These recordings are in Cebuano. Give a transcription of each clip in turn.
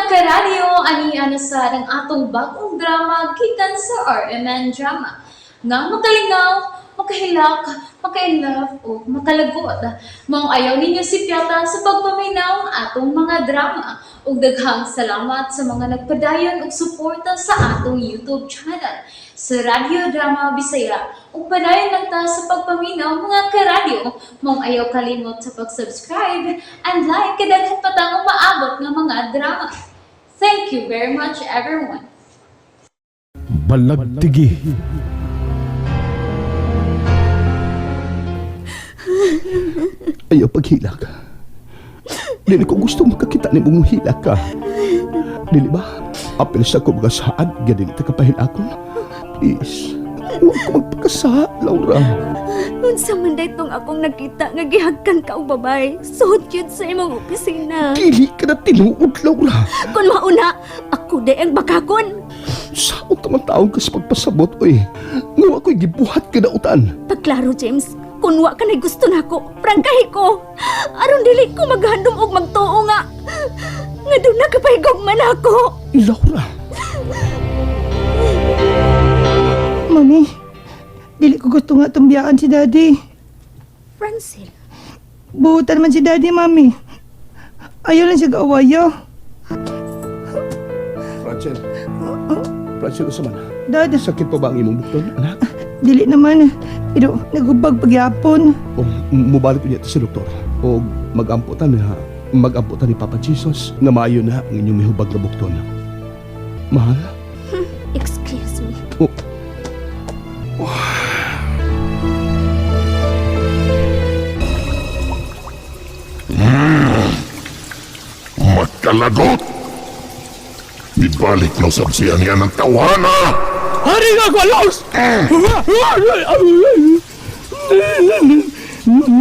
Karadyo, ani na sa ang atong bagong drama gikan sa RMN Drama. Nga makalingaw, makahilak, maka-inlove o makalagot. Maong ayaw ninyo sipyata sa pagpaminaw ang atong mga drama. Ug daghang salamat sa mga nagpadayon og suporta sa atong YouTube channel sa Radyo Drama Bisaya. Ug padayon lang ta sa pagpaminaw, mga karadyo. Maong ayaw kalimot sa pag-subscribe and like kay daghan pa tang umaabot nga mga drama. Thank you very much, everyone. Balagtigi. Ayaw paghilak. Dili ko gusto makakita ni mong hilak ka. Dili ba? Apil sa ko mga saad, nga dili ta kapahilakon. Please, huwag ko magpakasaad, Laura. Unsa man day tong akong nakita nga gihagkan ka og babae, suod yun sa imong opisina. Dili ka na tinuod, Laura. Kung mauna, ako day ang bakakon. Saot naman taong ka sa pagpasabot, oy. Nga ako'y gibuhat ka dautan. Pagklaro, James, kung wa ka na gusto nako, prangkahi ko. Aron dili ko maghandom og magtuo nga. Nga doon na kapahigog man ako. Laura! Mami, dili ko gusto nga tumbiyaan si Daddy. Francel, Buhutan man si Daddy, Mami. Ayaw lang siya gaawaya. Francel. Francel, unsa man? Dad, Sakit pa ba ang imong bukton, anak? dili naman. Pero nagubag pagyapon. O, mubalik ko niya sa doktor. O magampo ta na, magampo ta ni Papa Jesus nga maayo na ang inyong mihubag na bukton. Mahal? Excuse me. Oh. Magkalagot! Ibalik na usab siya niya ng tawana! Hari nga kwalos!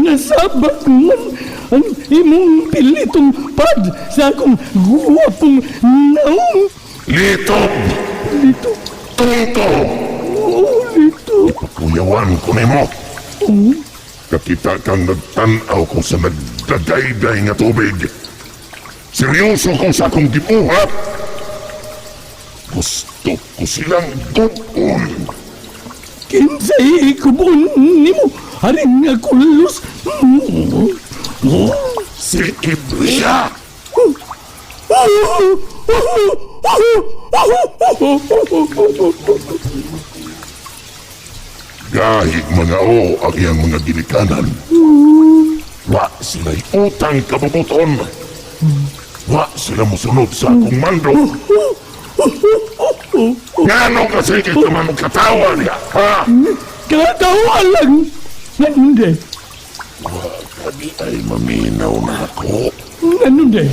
Nasabak man ang imong pilitong pad sa akong guwapong naong. Litob! Lito. Tonto! Oh, lito. Kuyawan ko nimo. Kakita kang nagtanaw ko sa nagdagayday nga tubig. Seryoso ko sa akong gibuhat. Gusto ko silang gubon. Kinsay ikubon nimo? Hari nga kulos. Si Ibria! Gahig mga o ang iyang mga ginikanan. Wa sila'y utang kabubuton. Wa sila musunod sa akong mando. Ngano kasi kita man katawa niya, ha? Katawa lang. Nanunde. Wa kadi ay maminaw na ako. Nanunde.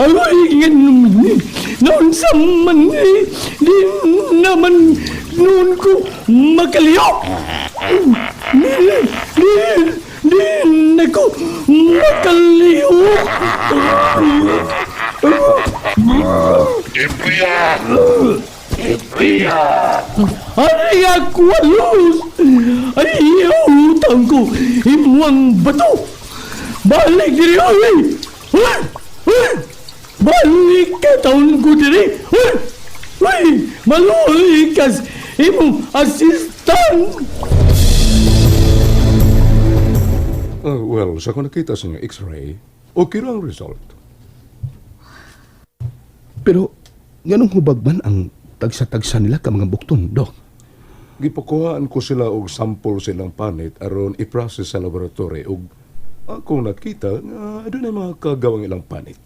Agoy, ganun. Naunsa man ni, di naman noon ko makaliyok. Di, di, di na ko makaliyok. Ibria! Ibria! Ay, ako alos! Ay, utang ko, imuang bato! Balik diri, ay! Uy! Uy! Balik ka taon ko diri! Uy! Uy! Maluoy kas imong assistant! Well, sa kung nakita sa inyong x-ray, okay ra ang result. Pero, nganong hubag man ang tagsa-tagsa nila ka mga bukton, Dok? Gipakuhaan ko sila og sample silang panit aron i-process sa laboratory og akong nakita nga adunay mga kagawang ilang panit.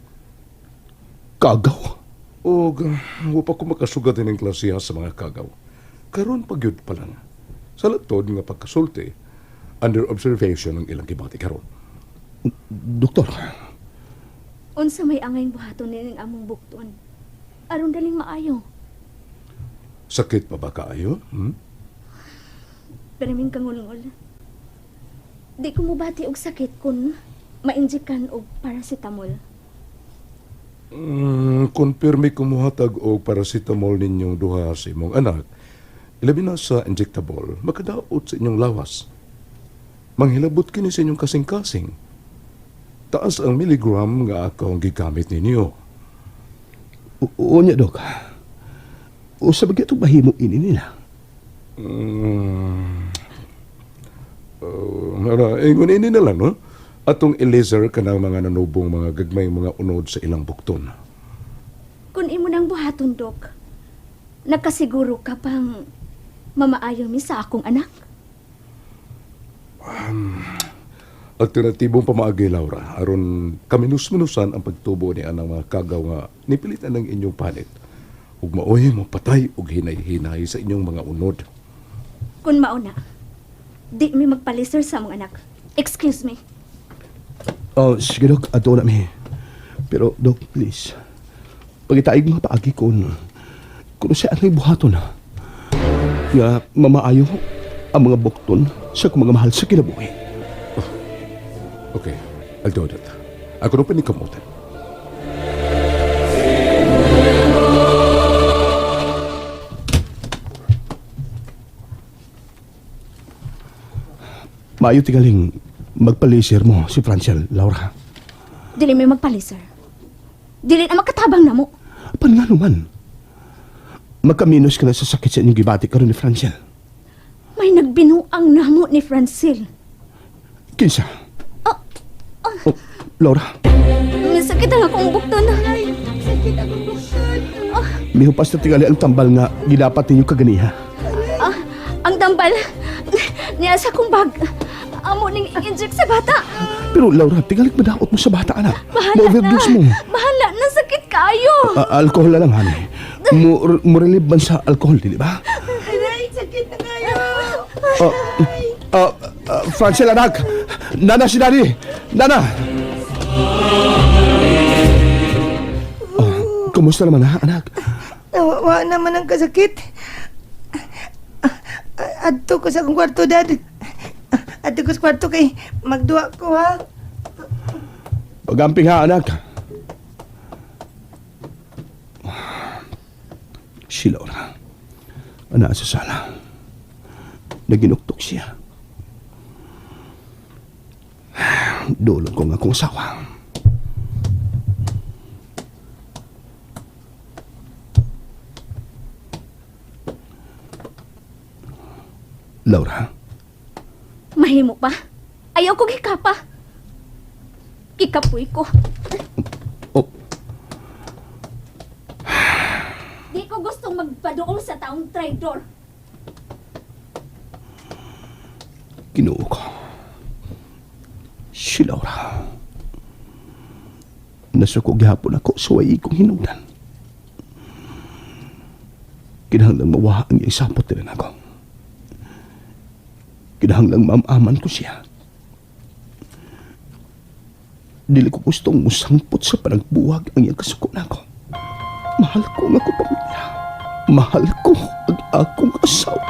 Kagaw? Og wa pa ko makasugat ining klasiha sa mga kagaw. Karon pa gyud pa lang. Sa latod nga pagkasulti, under observation ang ilang gibati karon. Doktor, Unsa may angayng buhaton nining among bukton. Aron daling maayo. Sakit pa ba kaayo? Hmm? Periming kangulngol. Di ko mubati og sakit kun mainjikan og paracetamol. Kung pirmi kumuhatag og paracetamol ninyong duha sa imong anak, ilabi na sa injectable, makadaot sa inyong lawas. Manghilabot kini sa inyong kasing-kasing. Taas ang milligram nga akong gigamit ninyo. Oo niya, Dok. Usa ba gyud mahimo ini nila? Ara, ingon ini na lang, no? Atong i-laser kanang mga nanubong mga gagmay mga unod sa ilang bukton. Kung imo nang buhaton, Dok, nakasiguro ka pang mamaayo mi sa akong anak. Alternatibong pamaagi, Laura, aron kaminus-minusan ang pagtubo ni anang mga kagaw nga nipilitan ng inyong panit. Ug maoy mo patay og hinay-hinay sa inyong mga unod. Kung mauna, di mi magpaliser sa among anak. Excuse me. Oh, sige, Dok. Ato na mi. Pero, Dok, please. Pagitaig mga paagi kung siya ang buhaton na. Nga mamaayo ang mga bukton sa akong mga mahal sa kinabuhi. Okay, I'll do that. Ako nung panikamutan. Maayo tigaling magpalisir mo si Franciel, Laura. Dili mi magpaliser. Dili na makatabang namo. Apan nga naman. Magkaminos ka na sa sakit sa inyong gibati karon ni Franciel. May nagbinuang namo ni Francil. Kinsa? Oh, Oh, Laura, Sakit ang akong bukton. Sakit akong bukton. mihupas na tingali ang tambal nga gidapat ninyo kaganiha. Ah, ang dambal niya sa akong bag. Amo ning i-inject sa bata. Pero Laura, tingali madaot mo sa bata, anak. Bahala Mo-overdose na. mo. Bahala na, sakit kayo. Ah, alcohol na lang, honey. Mo, mo relieve man sa alcohol, di ba? Aray, sakit na kayo. Oh, oh, Franciel, anak! Nana si Daddy! Nana! Oh, kumusta naman ha, anak? Nawawa naman ang kasakit. Adto ko sa akong kwarto, Dad. Adto ko sa kwarto kay magduwa ko, ha? Pagamping ha, anak. Si Laura. Ana sa sala. Naginuktok siya. Dulog ko nga akong asawa. Laura, Mahimo pa. Ayaw ko gikapa. Kikapoy ko. oh, Di ko gustong magpaduol sa taong traidor. Ginoo ko. Si Laura. Nasuko gihapon ako sa way kong hinungdan. Kinahanglang mawaha ang iyang sapot nila nako. Kinahanglang maamaman ko siya. Dili ko gustong musangpot sa panagbuwag ang iyang kasuko nako. Mahal ko ang akong pamilya. Mahal ko ang akong asawa.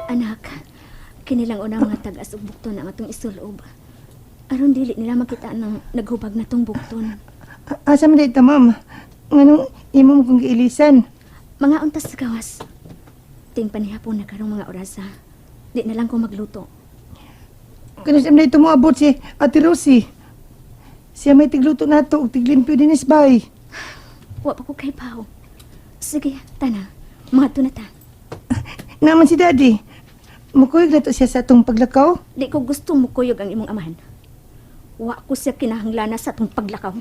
Anak, kinilang una mga tag-as og bukton ang atong isulob. Aron dili nila makita ng naghubag na tong bukton. Asa man dito, ma'am? Nganong imo mo kong giilisan? Mga untas sa gawas. Ting panihapon na karong mga orasa. Di na lang ko magluto. Kano sa dito mo abot si Ate Rosie? Siya may tigluto nato og tiglimpyo dinis bay. Wa pa ko kay Pao. Sige, tana. Mga na ta. Naman si Daddy. Mukuyog na to siya sa atong paglakaw. Di ko gusto mukuyog ang imong amahan. Wa ko siya kinahanglana sa atong paglakaw.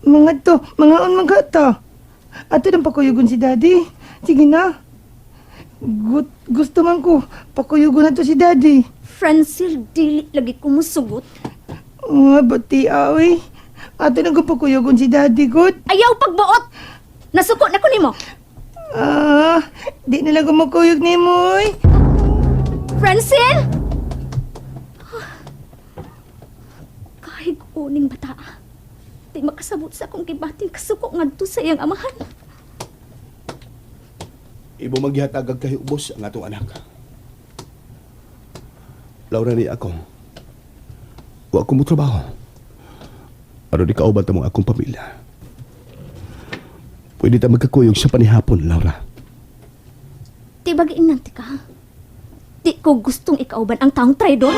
Mga to, mga on mga to. Ato nang pakuyugon si Daddy. Sige na. Gusto man ko, pakuyugon na to si Daddy. Francil, dili lagi ko musugot. Mga bati, awi. Ato nang ko pakuyugon si Daddy, good. Ayaw pagbuot! Nasuko na ko nimo. Ah, di na lang ko makuyog ni mo, oy. Francil! Kahig uning bata. Di makasabot sa akong gibating kasuko ngadto sa iyang amahan. Ibo maghihatagag kay ubos ang atong anak. Laura ni ako. Wa ko mo trabaho. Aron di kauban ta mong akong pamilya. Pwede ta magkakuyog sa panihapon, Laura. Di ba giinante ka? Di ko gustong ikauban ang taong traidor.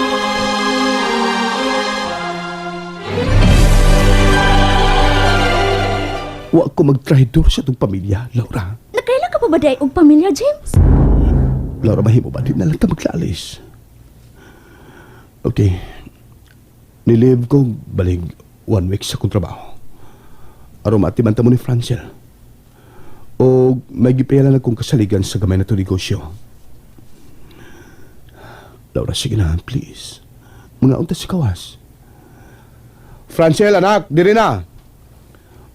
Wa ko magtraidor sa itong pamilya, Laura. Nakaila ka pa ba day og pamilya, James? Laura, mahimo ba? Di na lang ta maglalis. Okay. Nilive ko balig one week sa akong trabaho. Aron maatiman ta mo ni Francel. O may gipela na kong kasaligan sa gamay na to negosyo. Laura, sige na, please. Mga unta si kawas. Francel, anak, diri na.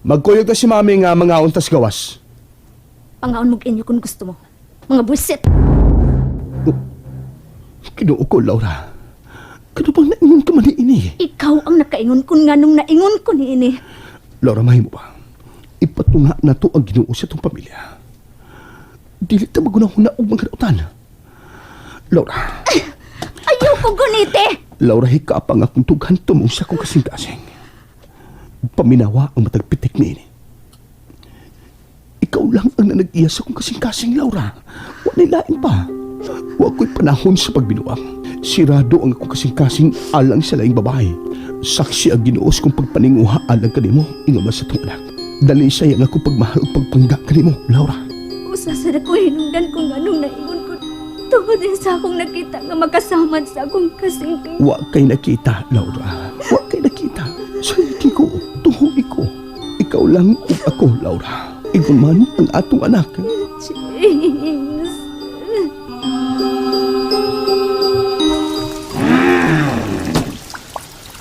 Magkuyog ta si mami nga mga unta si gawas. Pangaon mo inyo kung gusto mo. Mga buwisit. Kinuo ko, Laura. Kano bang naingon ka man ini? Ikaw ang nakaingon kun nganong naingon ko niini. Laura, mahimo ba? Ipatunga na to ang Ginoo sa itong pamilya. Dili ta magunahuna og mga kautan. Laura, Ayaw ko gunite! Laura, hikapang akong tughan tumong sa akong kasing-kasing. Paminawa ang matagpitik niini. Ikaw lang ang nanag-iya sa akong kasing-kasing, Laura. Wa lain pa. Wa ko'y panahon sa pagbinuang. Sirado ang akong kasing-kasing alang sa laing babae. Saksi ang Ginoo sa kong pagpaninguha alang kanimo, ingon man sa itong anak. Dali siya ang akong pagmahal ug pagpangga kanimo, Laura. Usa sa ko hinungdan kung anong naingon ko. Tungod din sa akong nakita nga magkasamad sa akong kasing. Wa kay nakita, Laura. Wa kay nakita. Saliki ko, tuhoy ko. Ikaw lang ug ako, Laura. Ingon man ang atong anak. James.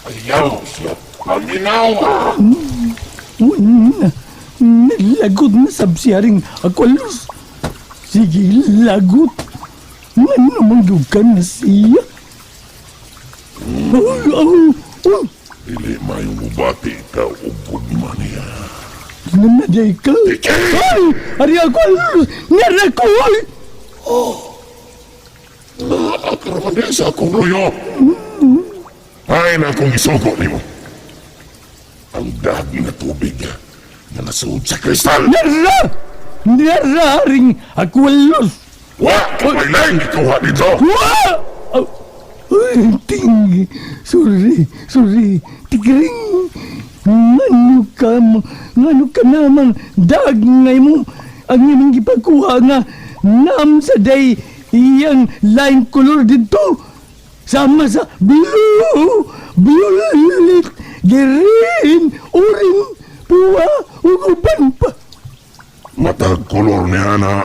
Ayaw siya paminawa. Una, nalagot na sab siya ring Aqualuz. Sige, lagot. Ngano man gyud ka na siya? Ay, ay, ay, Dili mayo mubati ka og gugma niya. Nanaday ka. Ay, ari Aqualuz, nara ko, ay. Naakaraman sa akong luyo. Ay na akong isugo nimo. Ang dag nga tubig nga nasuod sa kristal. Nara! Nara ring Aqualuz. Wa ka may laing ikuha dito. Wa! Oh, ay, ting. Sorry, sorry. Tigring. Ngano ka, ngano ka naman. Dag ngay mo. Ang imong gipagkuha nga. Nam sa day iyang line color dito. Sama sa blue, violet, green, orange, puwa, ug uban pa. Matag kolor ni ana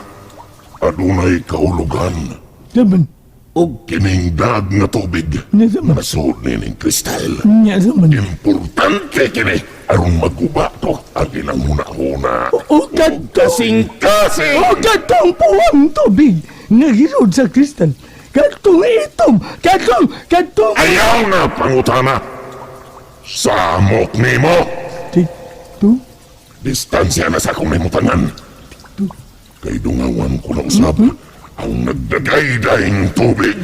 adunay kahulugan. Daman, Og kining dag nga tubig Nya man. nasuod nining kristal. Nya man. Importante kini aron maguba ko ang ilang huna-huna. O kadto. Kasing-kasing! O katong puwang tubig nga gisod sa kristal. Katong itom, katong, katong... Ayaw na pangutana! Samok nimo! Tito, Distansya na sa akong nahimutangan. Kay dungawan ko na usab ang nagdagay-daing tubig.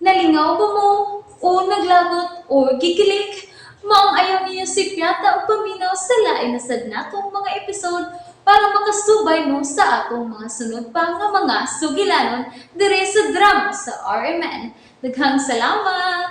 Nalingaw ba mo? O naglagot o gikilig? Maong ayaw niyo si Piata o paminaw sa lain na sad natong mga episode para makasubay mo sa atong mga sunod pa nga mga sugilanon dire sa drama sa RMN. Daghang salamat!